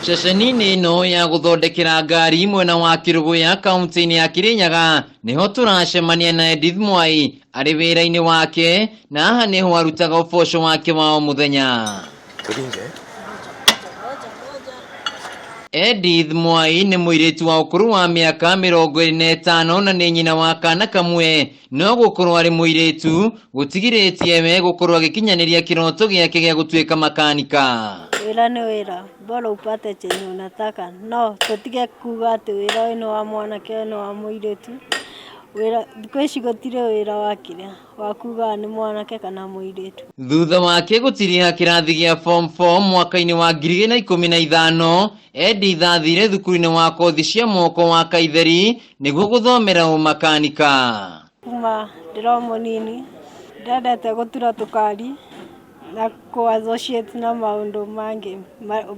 Ceceni-inĩ ĩno ya gũthondekera ngari mwena wa Kĩrũgũya kaunti-inĩ ya Kĩrĩnyaga nĩho tũracemania na Edith Mwai arĩ wĩra-inĩ wake na haha nĩho arutaga ũboco wake wa o mũthenya. Edith Mwai nĩ mũirĩtu wa ũkũrũ wa mĩaka 25 na nĩ nyina wa kana kamwe no gũkorwo arĩ mũirĩtu gũtigirĩtie we gũkorwo agĩkinyanĩria kĩroto gĩake gĩa gũtuĩka makanika. Wĩra nĩ wĩra, bora upate chenye unataka. No tũtige kuga atĩ wĩra ũyũ nĩ wa mwanake ũyũ nĩ wa mũirĩtu. Wĩra, thikũ ici gũtirĩ wĩra wa kĩrĩa, wa kuga nĩ mwanake kana mũirĩtu. Thutha wake gũtiriha kĩrathi gĩa form 4 mwaka-inĩ wa 2015, Edith athire thukuru-inĩ wa kothi cia moko wa Kaitheri nĩguo gũthomera ũmakanika. Kuma ndĩrĩ o mũnini ndendete gũtura tũkari na kũ associate na maũndũ mangĩ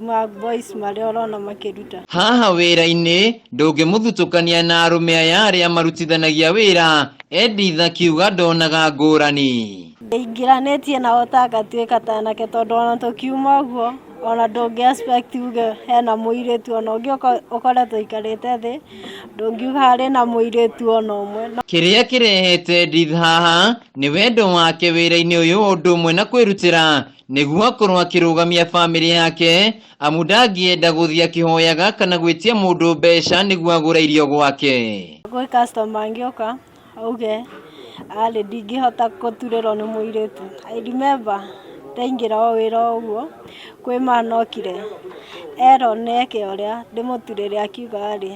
ma boys marĩa ũrona makĩruta. Haha wĩra-inĩ ndũngĩmũthutũkania na arũme aya arĩa marutithanagia wĩra, Edith akiuga ndonaga ngũrani. Ndĩingĩranĩtie nao ta ngatuĩka ta anake tondũ ona tũkiuma ũguo ona ndũngĩ expect uge hena mũirĩtu ona ũngĩũka ũkore tũikarĩte thĩ ndũngiuga harĩ na mũirĩtu ona ũmwe. Kĩrĩa kĩrehete Edith haha nĩ wendo wake wĩra-inĩ ũyũ o ũndũ ũmwe na kwĩrutĩra nĩguo akorwo akĩrũgamia bamĩrĩ yake amu ndangĩenda gũthiĩ akĩhoyaga kana gwĩtia mũndũ mbeca nĩguo agũre irio gwake. Gwĩ customer angĩũka auge arĩ ndingĩhota gũturĩrwo nĩ mũirĩtu. I remember ndaingĩra o wĩra o ũguo kwĩ man okire erwo neke ũrĩa ndĩmũturĩre akiuga arĩ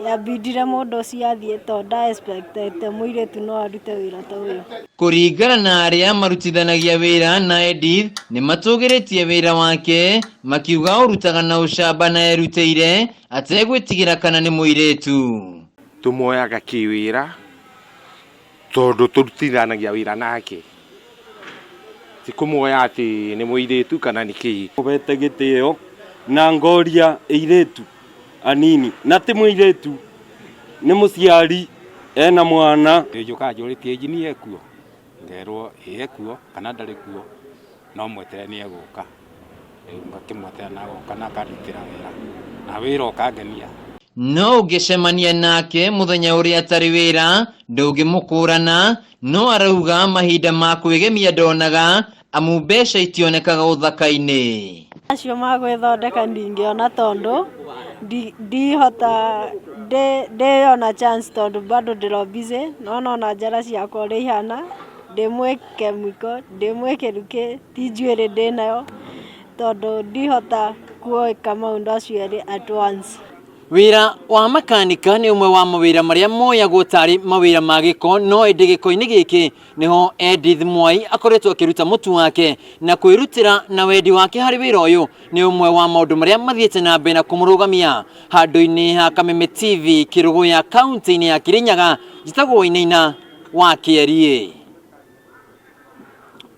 yambindire mũndũ ũcio athiĩ tondũ nda expect ĩte mũirĩtu no arute wĩra ta ũyũ. Kũringana na arĩa marutithanagia wĩra na Edith nĩ matũgĩrĩtie wĩra wake makiuga aũrutaga na ũcamba na erutĩire ategwĩtigĩra kana nĩ mũirĩtu. Tũmoyaga kĩwĩra tondũ tũrutithanagia wĩra nake, ti kũmuoya atĩ nĩ mũirĩtu kana nĩ kĩĩ. Mũhete gĩtĩo na ngoria airĩtu anini, na ti mũirĩtu, nĩ mũciari ena mwana. Njũkaga njũrĩtie engineer ekuo? Ngerwo ĩĩ ekuo kana ndarĩ kuo, no mweterere nĩ egũka. Rĩu ngakĩmweterera na agoka na akandutĩra wĩra, na wĩra ũkangenia. No ũngĩcemania nake mũthenya ũrĩa atarĩ wĩra ndũngĩmũkũrana, no arauga mahinda ma kwĩgemia ndonaga amu mbeca itionekaga ũthaka-inĩ. Acio ma gwĩthondeka ndingĩona tondũ ndihota ndĩyona chance tondũ bado ndĩro busy no nona njara ciakwa ũrĩa ihana ndĩ mwĩke mwiko ndĩ mwĩkĩru kĩ ti njuĩrĩ ndĩnayo tondũ ndihota gwĩka maũndũ acio erĩ at once. Wĩra wa makanika nĩ ũmwe wa mawĩra marĩa moyagwo tarĩ mawĩra ma gĩko, no ĩndĩ gĩko-inĩ gĩkĩ nĩho Edith Mwai akoretwo akĩruta mũtu wake na kwĩrutĩra na wendi wake harĩ wĩra ũyũ nĩ ũmwe wa maũndũ marĩa mathiĩte na mbere na kũmũrũgamia handũ-inĩ ha Kameme TV Kĩrũgũya kaunti-inĩ ya Kĩrĩnyaga. Njĩtagwo Wainaina wa Kĩeriĩ.